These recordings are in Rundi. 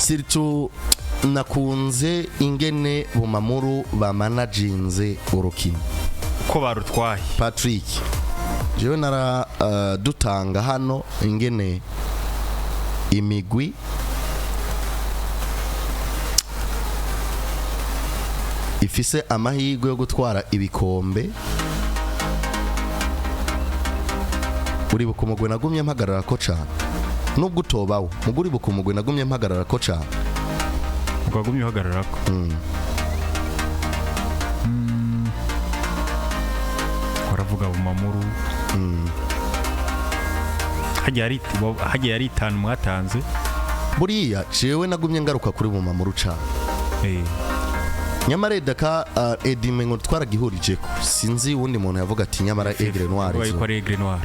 Surtout nakunze ingene Bumamuru bamanajinze urukino. Ko barutwaye. Patrick, jewe nara dutanga hano ingene imigwi ifise amahirwe yo gutwara ibikombe. Uribuka umugwi nagumye mpagarara ko cane, nubwo utobawo mugwi, uribuka umugwi nagumye mpagarara ko cane? Wagumye uhagararako? Waravuga Bumamuru. Hagiye hari itanu mwatanze. Buriya jewe nagumye ngaruka kuri Bumamuru cane. Nyamara edaka edime ngo twaragihurijeko, sinzi uwundi muntu yavuga ati nyamara Aigle Noir Uvuga yuko ari Aigle Noir.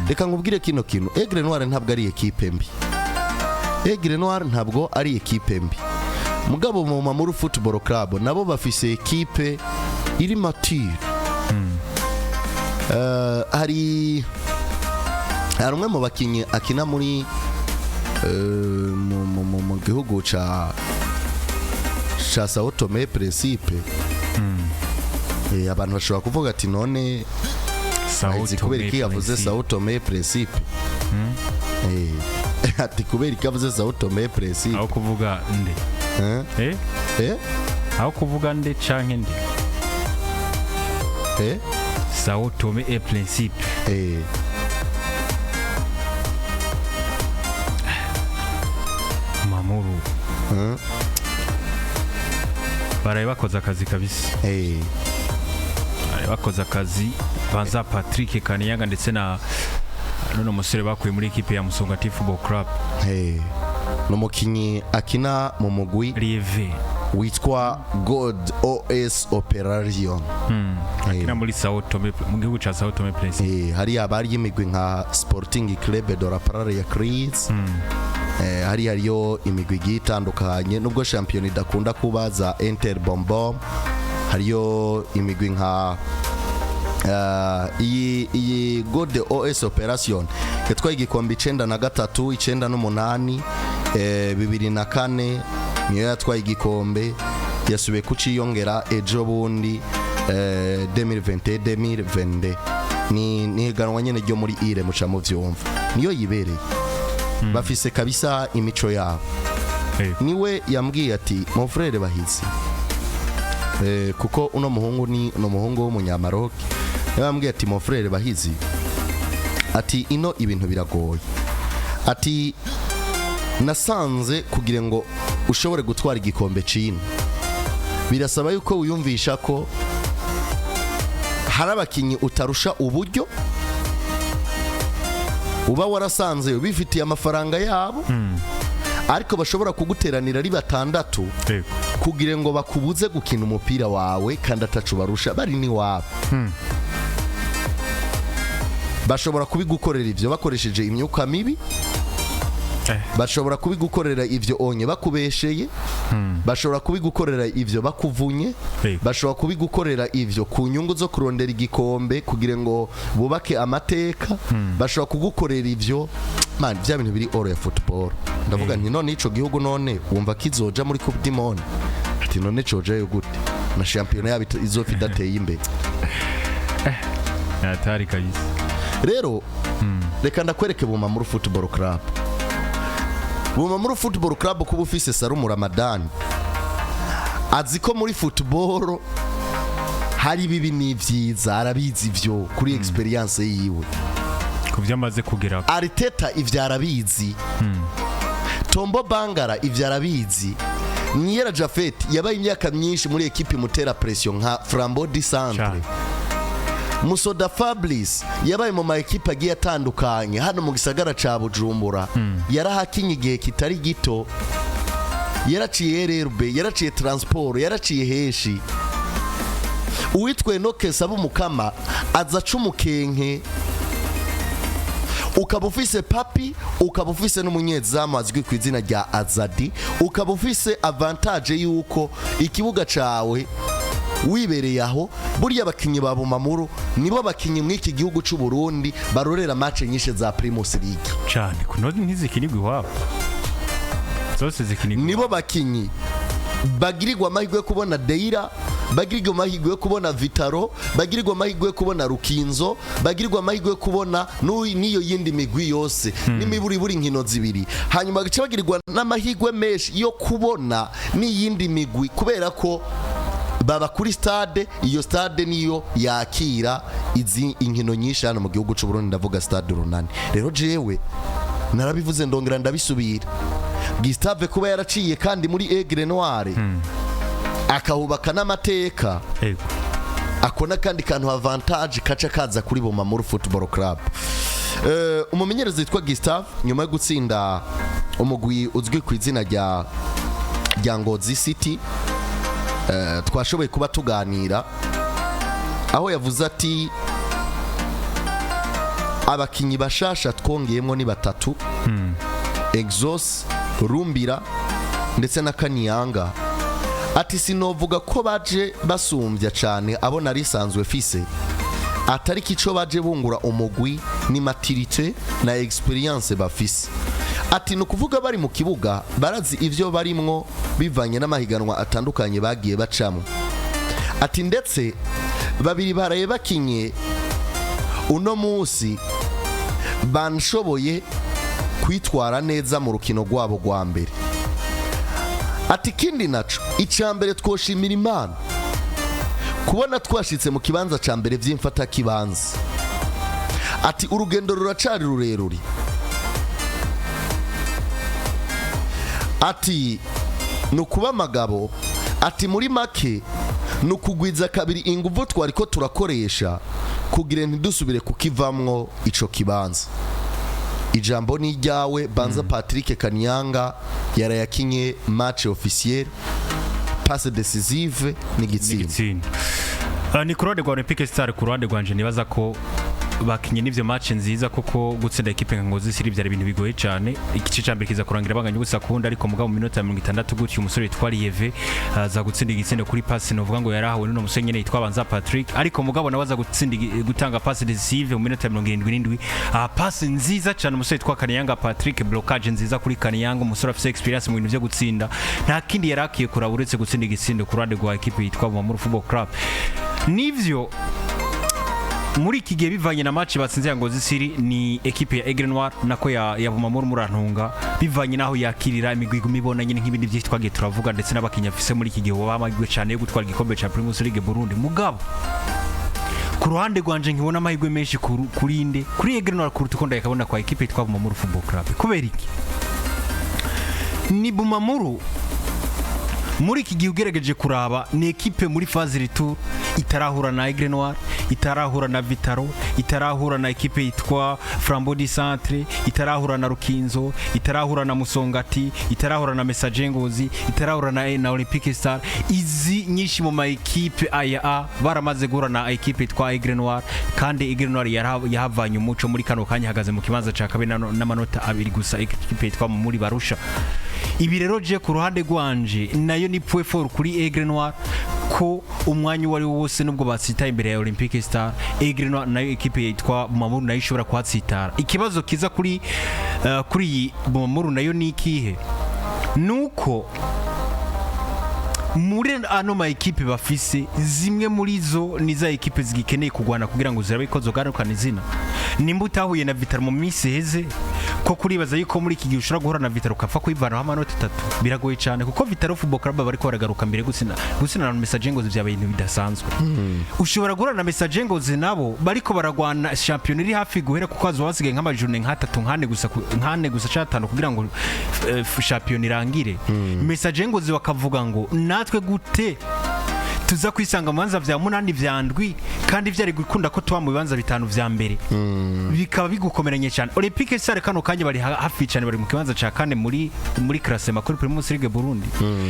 Reka nkubwire kino kintu: Aigle Noir ntabwo ari ekipe mbi, Aigle Noir ntabwo ari ekipe mbi. Mugabo mu Mamuru Football Club nabo bafise ekipe iri mature. Hari umwe mu bakinyi akina muri mu gihugu ca Sao Tome Principe. Abantu bashobora kuvuga ati none Sao azi Tome kubera iki yavuze Principe. Sao Tome Principe? Ati kubera iki yavuze Sao Tome Principe? Aho kuvuga nde? Eh? Eh? Eh? Aho kuvuga nde canke nde? Eh? Sao Tome et Principe. Mamuru baraye bakoze akazi kabisa. Baraye bakoze akazi. Banza Patrick Kaniyaga ndetse na none musore bakuye muri ekipe ya Musongati Football Club. Ni umukinyi akina mu mugwi Lieve. witwa God OS Operation. Akina muri Sao Tome, mu gihugu ca Sao Tome Principe. Hariya bari imigwi nka Sporting Club de la Praia Cris. Hari hariyo imigwi igiye itandukanye, nubwo shampiyona idakunda kuba za Inter Bombom. Hariyo imigwi nka iyi God OS Operation yatwaye igikombe 93, 98, 2004 niyo yatwaye igikombe, yasubiye kuciyongera ejo bundi, 2021 2022. Ni higanwa nyene ryo muri ire, muca muvyumva, niyo yibereye. Bafise kabisa imico yabo. Niwe yambwiye ati: "Mon frère Bahizi," kuko uno muhungu ni umuhungu w'umunyamaroki, niwe yambwiye ati: "Mon frère Bahizi," ati, "ino ibintu biragoye," ati, "nasanze kugira ngo ushobore gutwara igikombe cino birasaba yuko wiyumvisha ko hari abakinyi utarusha uburyo, uba warasanze bifitiye amafaranga yabo, ariko bashobora kuguteranira ari batandatu kugira ngo bakubuze gukina umupira wawe, kandi atacu barusha bari n'iwabo. Bashobora kubigukorera ibyo bakoresheje imyuka mibi, bashobora kubigukorera ibyo onye bakubesheye, bashobora kubigukorera ibyo bakuvunye, bashobora kubigukorera ibyo ku nyungu zo kurondera igikombe kugira ngo bubake amateka, bashobora kugukorera ibyo." Man, bya bintu biri hors ya football. Ndavuga nti: "None ico gihugu none wumva kizoja muri Coupe du Monde?" Ati: "None cojayo gute na shampiyona yabo izofa idateye imbere?" Hatari kabisa. Rero reka ndakwereke Bumamuru Football Club. Bumamuru Football Club, kuba ufise Sarumu Ramadani azi ko muri football hari bibi n'ivyiza, arabizi ivyo kuri experience yiwe. Ku byo amaze kugeraho. Arteta ivyo arabizi, Tombo Bangara ivyo arabizi, Mwiyera Jafet yabaye imyaka myinshi muri ekipi mutera pression nka Flambeau du Centre. Cane. Musoda Fabrice yabaye mu ma ekipe agiye atandukanye hano mu gisagara ca Bujumbura, yarahakinye igihe kitari gito, yaraciye RRB, yaraciye Transport, yaraciye heshi. Uwitwa Enoke Sabumukama aza aca umukenke. Ukaba ufise Papi, ukaba ufise n'umunyezamu azwi ku izina rya Azadi, ukaba ufise avantage yuko ikibuga cawe wibereye aho. Burya abakinyi ba Bumamuru nibo bakinyi mw'iki gihugu c'u Burundi barorera match nyinshi za Primus League. Cyane, kuno ntizikinirwa iwabo. Zose zikinirwa. Nibo bakinyi bagirirwa amahirwe yo kubona Deira, bagirirwa amahirwe yo kubona Vitaro, bagirirwa amahirwe yo kubona Rukinzo, bagirirwa amahirwe yo kubona n'iyo yindi migwi yose n'imiburiburi inkino zibiri, hanyuma bagaca bagirirwa n'amahirwe menshi yo kubona n'iyindi migwi kubera ko baba kuri stade. Iyo stade niyo yakira izi inkino nyinshi hano mu gihugu cy'u Burundi, ndavuga Stade Urunani. Rero jewe narabivuze, ndongera ndabisubira, Gustave kuba yaraciye kandi muri Aigle Noir, akahubaka n'amateka, ako n'akandi kantu avantage kaca kaza kuri Bumamuru Football Club. Umumenyereza witwa Gustave, nyuma yo gutsinda umugwi uzwi ku izina rya Ngozi City, twashoboye kuba tuganira, aho yavuze ati: "Abakinyi bashasha twongeyemo ni batatu, Exos, Rumbira ndetse na Kaniyanga." Ati: "Sinovuga ko baje basumbya cyane abo nari sanzwe fise, atari ico baje bungura umugwi ni maturité na expérience bafise." Ati: "Ni ukuvuga bari mu kibuga barazi ivyo barimwo bivanye n'amahiganwa atandukanye bagiye bacamo." Ati: "Ndetse babiri baraye bakinye uno munsi banshoboye kwitwara neza mu rukino rwabo rwa mbere." Ati: "Ikindi naco, icya mbere twoshimira Imana kubona twashitse mu kibanza cya mbere by'imfatakibanza." Ati: "Urugendo ruracari rurerure." Ati: "Ni ukuba amagabo." Ati: "Muri make ni ukugwiza kabiri ingufu twari ko turakoresha kugira ntidusubire kukivamwo ico kibanza." Ijambo ni iryawe, Banza Patrick Kanyanga, yarayakinye match officiel, passe décisive n'igitsindo. N'igitsinda. Ni ku ruhande rwa Olympique Star. Ku ruhande rwanje nibaza ko bakinye n'ivyo match nziza, kuko gutsinda ekipe nka Ngozi City byari ibintu bigoye cyane. Igice cya mbere kiza kurangira banganya ubusa kundi, ariko mugabo mu minota ya 60 gutyo umusore witwa Lieve aza gutsinda igitsindo kuri passe novuga ngo yarahawe n'uno musore nyene yitwa Banza Patrick, ariko mugabo nawe aza gutsinda gutanga passe décisive mu minota ya 77. Passe nziza cyane umusore witwa Kaniyanga Patrick, blocage nziza kuri Kaniyanga, umusore afise expérience mu bintu byo gutsinda. Nta kindi yari akwiye kuraba uretse gutsinda igitsindo ku ruhande rwa ekipe yitwa Bumamuru Football Club. Nivyo, muri iki gihe bivanye na match batsinze ya Ngozi City, ni ekipe ya Aigle Noir nako ya Bumamuru, Murantunga, bivanye naho yakirira imigwi iguma ibona nyine nk'ibindi byinshi twagiye turavuga, ndetse n'abakinnyi afise muri iki gihe baba amahirwe cyane yo gutwara igikombe ca Primus League Burundi. Mugabo ku ruhande rwanje nkibona amahirwe menshi kuri inde? Kuri Aigle Noir kuruta uko ndayakabona kwa ekipe yitwa Bumamuru Football Club. Kubera iki? Ni Bumamuru muri iki gihe ugerageje kuraba ni ekipe muri phase retour itarahura na Aigle Noir, itarahura na Vitaro, itarahura na ekipe yitwa Flambeau du Centre, itarahura na Rukinzo, itarahura na Musongati, itarahura na Messager Ngozi, itarahura na Olympique Star. Izi nyinshi mu ma ekipe aya a baramaze guhura na ekipe yitwa Aigle Noir, kandi Aigle Noir yahavanye umuco. Muri kano kanya ihagaze mu kibanza ca kabiri n'amanota 2 gusa ekipe yitwa muri barusha. Ibi rero je ku ruhande rwanje nayo ni point fort kuri Aigle Noir, ko umwanya uwo ari wo wose nubwo batsitaye imbere ya Olympique Star, Aigle Noir nayo ekipe yitwa Bumamuru nayo ishobora kuhatsitara. Ikibazo kiza kuri iyi Bumamuru nayo ni ikihe? Nuko muri ano ma ekipe bafise, zimwe muri zo ni za ekipe zigikeneye kugwana kugira ngo zirabe ko zogarukana izina. Nimba utahuye na Vitaro mu minsi iheze, ko kuribaza yuko muri iki gihe ushobora guhura na Vitaro ukapfa kwivanaho amanota 3, biragoye cyane, kuko Vitaro Football Club bariko baragaruka mbere gutsinda na Messager Ngozi byabaye ibintu bidasanzwe. Ushobora guhura na Messager Ngozi nabo bariko baragwana shampiyona iri hafi guhera, kuko hazoba hasigaye nk'amajurune nk'atatu, nk'ane gusa, nk'ane gusa canke atanu kugira ngo shampiyona irangire. Messager Ngozi bakavuga ngo natwe gute tuza kwisanga mu bibanza vya munani, vya ndwi, kandi vyari gukunda ko tuba mu bibanza bitanu vya mbere, bikaba bigukomeranye cyane. Olympique Star kano kanya bari hafi cyane, bari mu kibanza ca kane muri classement kuri Primus League Burundi.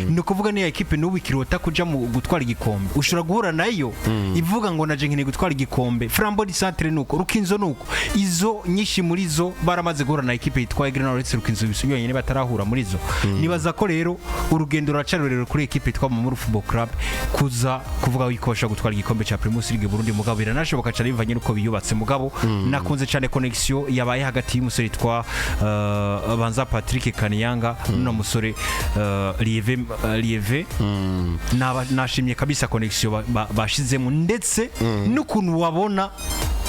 Ni ukuvuga niya ekipe n'ubu ikirota kuja mu gutwara igikombe, ushobora guhura nayo ivuga ngo naje nkeneye gutwara igikombe. Flambeau du Centre nuko, Rukinzo nuko, izo nyinshi muri zo baramaze guhura na ekipe yitwa Aigle Noir, uretse Rukinzo yonyine batarahura muri zo. Nibaza ko rero urugendo ruracari rurerure kuri ekipe yitwa Bumamuru Football Club kuza. ntikibuza kuvuga yuko bashobora gutwara igikombe ca Primus League Burundi, mugabo biranashoboka cyane bivanye n'uko biyubatse. Mugabo nakunze cyane connection yabaye hagati y'umusore yitwa Banza Patrick Kaniyanga n'uno musore Lieve. Lieve, nashimye kabisa connection bashizemo, ndetse n'ukuntu wabona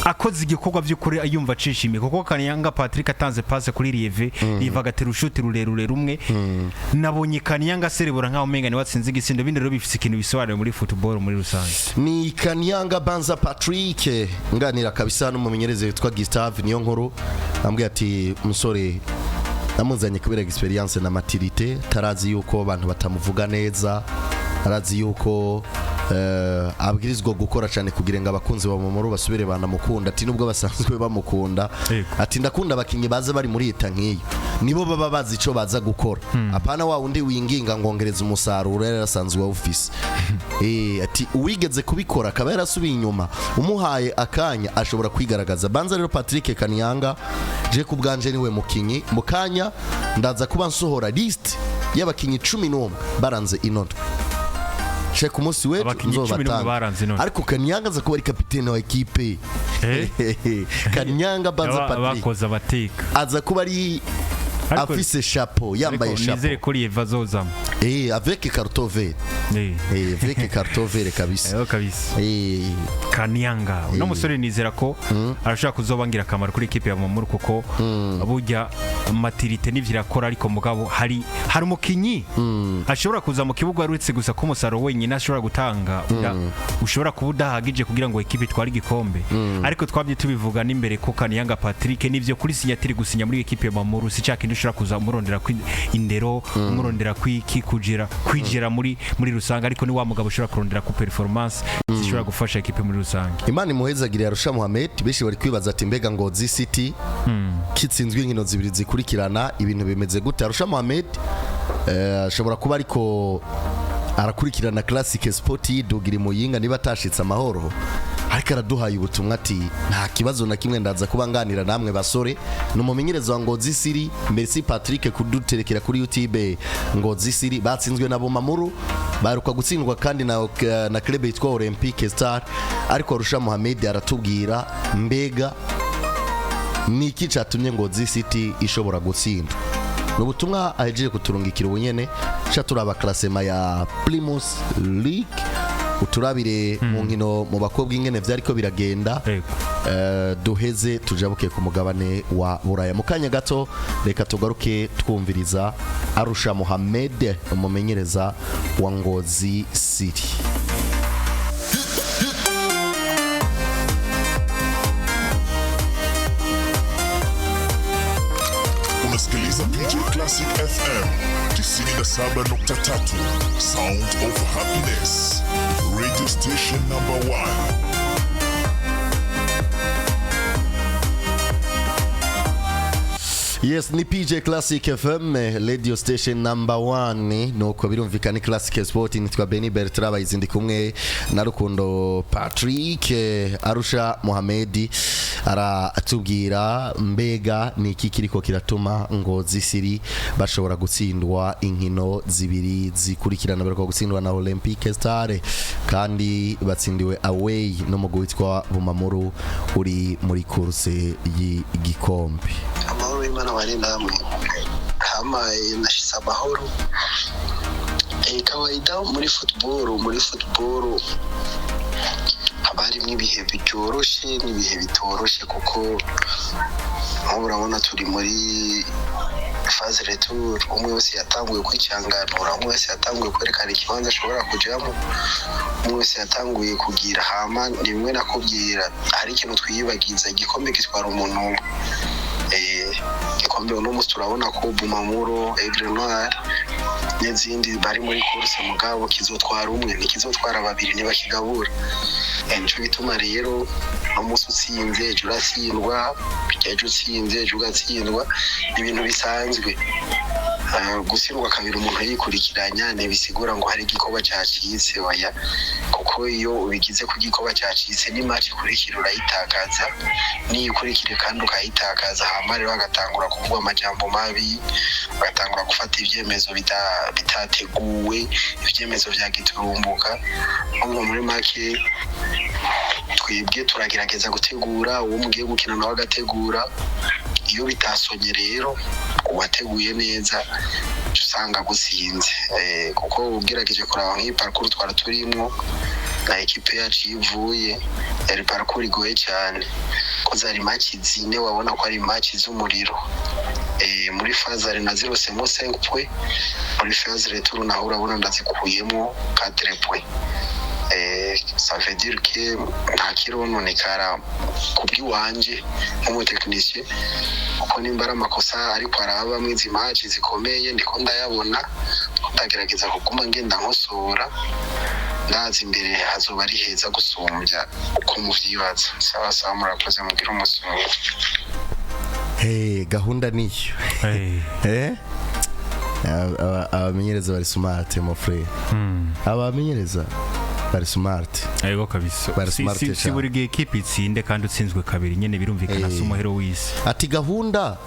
akoze igikorwa by'ukuri yumva acishimiye, kuko Kaniyanga Patrick atanze passe kuri Lieve, Lieve agatera ushuti rurerure rumwe, nabonye Kaniyanga serebura nkaho umenga ni watsinze igisindo. Bindi rero bifise ikintu bisobanuye muri football muri rusange. Ni Kanyanga Banza Patrick nganira kabisa n'umumenyereza witwa Gustave niyo nkuru, ambwiye ati musore namuzanye kubera experience na maturité, tarazi yuko abantu batamuvuga neza, arazi yuko abwirizwa gukora cyane kugira ngo abakunzi ba Momoro basubire banamukunda, ati nubwo basanzwe bamukunda. Ati ndakunda abakinyi baza bari muri eta nk'iyo, nibo baba bazi ico baza gukora, apana wa wundi winginga ngongereza umusaruro yari yarasanzwe awufise. Ati uwigeze kubikora akaba yarasubiye inyuma, umuhaye akanya ashobora kwigaragaza. Banza rero Patrick Kanyanga, je ku bwanje niwe mukinyi. Mu kanya ndaza kuba nsohora list y'abakinyi 11 baranze inotwe she ku munsi w'ejo. Abakinyi 11 nzobatanga. baranze inotwe. Ariko Kanyanga aza kuba ari kapitene wa ekipe. Kanyanga Banza Patrick Bakoze abateka. aza kuba ari afise chapeau, yambaye Ariko nizere chapeau. ko Lieve azozamo. Avec carton vert. Avec carton vert kabisa. Eho kabisa. Kanyanga uno musore nizera ko arashobora kuzoba ngira akamaro kuri ekipe ya Mamuru, kuko burya maturité n'ivyo irakora, ariko mugabo hari umukinyi ashobora kuza mu kibuga uretse gusa ko umusaruro wenyine ashobora gutanga ushobora kuba udahagije kugira ngo ekipe itware igikombe. Ariko twabye tubivuga n'imbere ko Kanyanga Patrick nivyo kuri signature, gusinya muri ekipe ya Mamuru si cya kintu ushobora kuza umurondera kwi indero, umurondera kwiki kugira kwigira muri rusange, ariko ni wa mugabo ushobora kurondera ku performance zishobora gufasha ekipe muri rusange. Imana imuhezagire Arusha Mohamed. Benshi bari kwibaza ati mbega Ngozi City kitsinzwe inkino zibiri zikurikirana, ibintu bimeze gute? Arusha Mohamed ashobora kuba ariko arakurikirana Classic Sport yidugira imuyinga niba atashitse amahoro, ariko araduhaye ubutumwa ati nta kibazo na kimwe, ndaza kuba nganira namwe basore. Ni umumenyereza wa Ngozi City. Merci Patrick kuduterekera kuri YouTube. Ngozi City batsinzwe na Bumamuru, baheruka gutsindwa kandi na club yitwa Olympique Star, ariko Arusha Mohamed aratubwira mbega ni iki cyatumye Ngozi City ishobora gutsinda. Ni ubutumwa ahejeje kuturungikira ubunyene. Ca turaba classement ya Primus League, uturabire mu nkino mu bakobwa ingene vyariko biragenda. Duheze tujabuke ku mugabane wa Buraya mu kanya gato. Reka tugaruke twumviriza Arusha Mohamed, umumenyereza wa Ngozi City. Unasikiliza PJ Classic FM 97.3, Sound of Happiness, radio station number one. Yes, ni PJ Classic FM, radio station number one. Nuko birumvikana ni Classic Sport, nitwa Benny Bertrand bayizindi kumwe na Rukundo Patrick. Arusha Mohamed aratubwira mbega ni iki kiriko kiratuma Ngozi City bashobora gutsindwa inkino zibiri zikurikirana. Bariko gutsindwa na Olympique Star kandi batsindiwe away n'umugwi witwa Bumamuru uri muri course y'igikombe. Amahoro y'Imana bari namwe. Hamaye nashitse amahoro. Kawaida muri football haba harimwo ibihe byoroshe n'ibihe bitoroshe, kuko nk'ubu urabona turi muri phase retour, umwe wese yatanguye kwicanganura, umwe wese yatanguye kwerekana ikibanza ashobora kujamo, umwe wese yatanguye kugira. Hama ni bimwe nakubwira, hari ikintu twiyibagiza: igikombe gitwara umuntu umwe. Igikombe uno munsi turabona ko Bumamuro, Aigle Noir n'izindi bari muri course, mugabo kizotwara umwe, ntikizotwara babiri ntibakigabura. Nico gituma rero uno munsi utsinze, ejo uratsindwa, ejo utsinze, ejo ugatsindwa, ni ibintu bisanzwe. Gutsindwa kabiri umuntu yikurikiranya ntibisigura ngo hari igikorwa cyacitse, oya, kuko iyo ubigize ku gikorwa cyacitse, ni match ikurikira urayitakaza, n'iyo ikurikire kandi ukayitakaza. Hama rero bagatangura kuvuga amajambo mabi, bagatangura gufata ibyemezo bitateguwe, ibyemezo vya giturumbuka. Ahubwo muri make twebwe turagerageza gutegura, uwo mugiye gukina nawe agategura. Iyo bitasonye rero, uwateguye neza uca usanga agutsinze. Kuko ugerageje kuraba nk'iyi parcours twari turimwo na ekipe yacu, iyo ivuye yari parcours igoye cyane, ko zari match zine wabona ko ari match z'umuriro. Muri phase aller nazirosemo 5 points, muri phase retour naho urabona ndazikuyemo 4 points. Ça veut dire que nta kirononekara kubw'iwanje nk'umutekinisiye, kuko nimba ari amakosa ariko araba mw'izi match zikomeye, ndiko ndayabona, ndagerageza kuguma ngenda nkosora. Ndazi imbere hazoba ari heza gusumbya uko muvyibaza. Sawa sawa, murakoze, mugire umunsi mwiza. Hey, gahunda niyo. Eh? Abamenyereza bari smart, mon frère. Abamenyereza bari smart. Yego kabisa. Bari smart Si cyane. buri gihe ekipe itsinde kandi utsinzwe kabiri nyene, birumvikana, si umuhero w'isi. Ati gahunda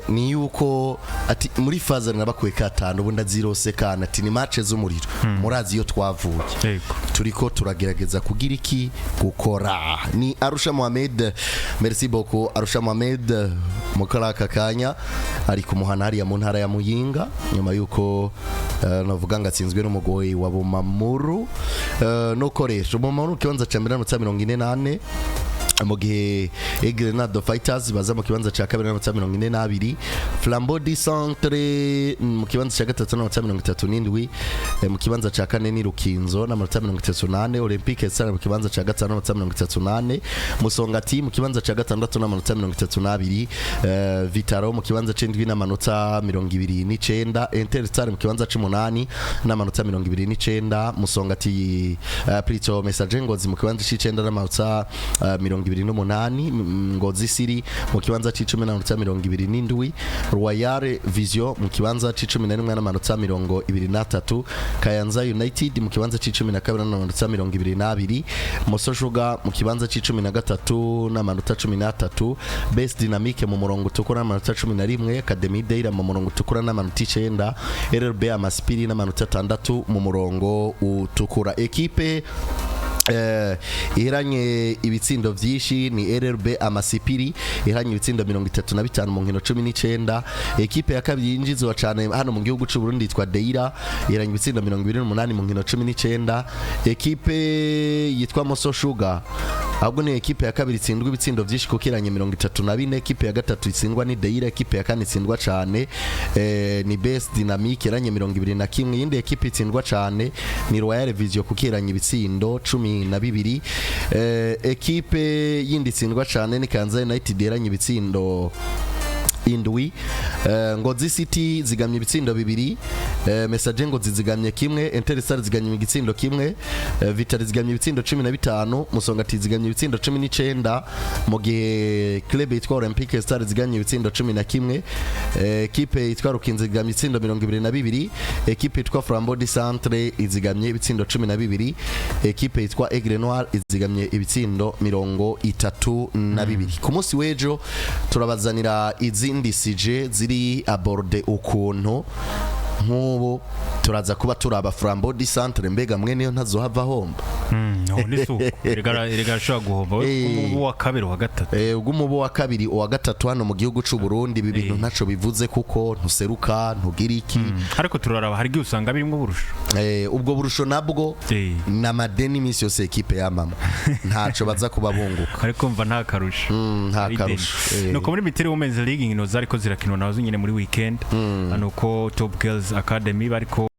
ni yuko ati muri phase nabakuye katanu, ubu ndazirose kana. Ati ni match z'umuriro, murazi iyo twavuye. Turiko turagerageza kugira iki gukora. Ni Arusha Mohamed, merci beaucoup Arusha Mohamed. Muri aka kanya ari kumuhana hariya mu ntara ya Muyinga, nyuma yuko navuga ngo atsinzwe n'umugoyi wa Bumamuru. Nuko rero Bumamuru kibanza ca mbere n'amanota 44, mu gihe Grenade Fighters baza mu kibanza cya kabiri n'amanota 42, Flambeau du Centre mu kibanza cya gatatu n'amanota 37, mu kibanza cya kane ni Rukinzo n'amanota 34, Olympique Star mu kibanza cya gatanu n'amanota 34, Musongati mu kibanza cya gatandatu n'amanota 32, Vitaro mu kibanza c'indwi n'amanota 29, Interstar mu kibanza c'umunani n'amanota 29, Musongati, plutôt Messager Ngozi mu kibanza c'icenda n'amanota 28, Ngozi City mu kibanza c'icumi n'amanota 27, Royal Vision mu kibanza c'11 n'amanota 23, Kayanza United mu kibanza c'12 n'amanota 22, Moso Sugar mu kibanza c'13 n'amanota 13, Best Dynamic mu murongo utukura n'amanota 11, Academy Deira mu murongo utukura n'amanota 9, RRB Amaspiri n'amanota 6 mu murongo utukura. Ekipe iheranye ibitsindo vyinshi ni RRB Amasipiri, iheranye ibitsindo 35 mu nkino 19. Ekipe ya kabiri yinjizwa cyane hano mu gihugu c'u Burundi yitwa Deira, iheranye ibitsindo 28 mu nkino 19. Ekipe yitwa Moso Sugar ahubwo ni ekipe ya kabiri itsindwa ibitsindo vyinshi, kuko iranye 34. Ekipe ya gatatu itsindwa ni Deira. Ekipe ya kane itsindwa cyane ni Best Dynamic, iranye 21. Iyindi ekipe itsindwa cyane ni Royal Vision, kuko iranye ibitsindo 12. Ekipe yindi itsindwa cyane ni Kanza United, iranye ibitsindo 7. Ngozi City zigamye ibitsindo bibiri, Messager Ngozi zigamye kimwe, Interstar zigamye igitsindo kimwe, Vitali zigamye ibitsindo 15, Musongati zigamye ibitsindo 19, mu gihe club yitwa Olympique Star zigamye ibitsindo 11, ekipe yitwa Rukinzo zigamye ibitsindo 22, ekipe yitwa Flambeau du Centre izigamye ibitsindo 12, ekipe yitwa Aigle Noir izigamye ibitsindo 32. Ku munsi w'ejo turabazanira izindi sujets ziri abordé ukuntu nk'ubu turaza kuba turaba Flambeau du Centre, mbega mwene yo ntazohava ahomba? None si uko, erega arashobora guhomba we ubu wa kabiri, wa gatatu. Ubwo wa kabiri, uwa gatatu hano mu gihugu c'u Burundi, ibi bintu ntaco bivuze kuko ntuseruka, ntugira iki. Ariko turaraba, hari igihe usanga birimo uburusho. Ubwo burusho nabwo n'amadeni iminsi yose ekipe yamama ntaco baza kuba bunguka. Ariko mva nta karusho. Nta Ari karusho. deni. Nuko muri Miteri Women's League inkino zariko zirakinwa nazo nyine muri weekend, nuko Top Girls Academy bariko